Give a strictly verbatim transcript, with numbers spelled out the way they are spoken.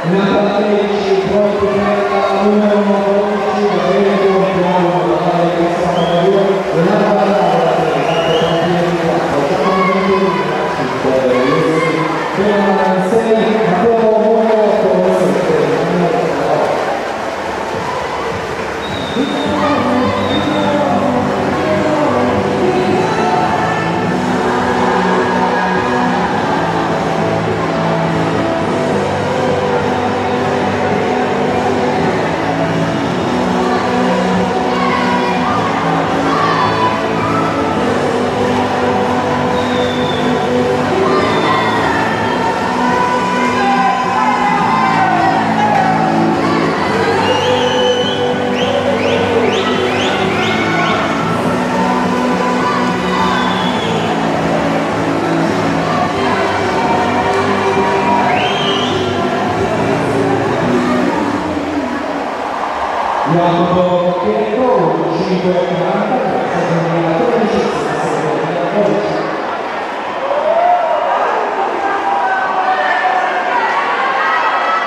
Una parte di cinque, numero dodici, Gabriele Contiano, la palla di Piazza Maria, e la palla da parte di Giacomo Ventura, cinque, Bernard sei, Matteo Moro, sette. Jacopo Pietro, cinque quaranta,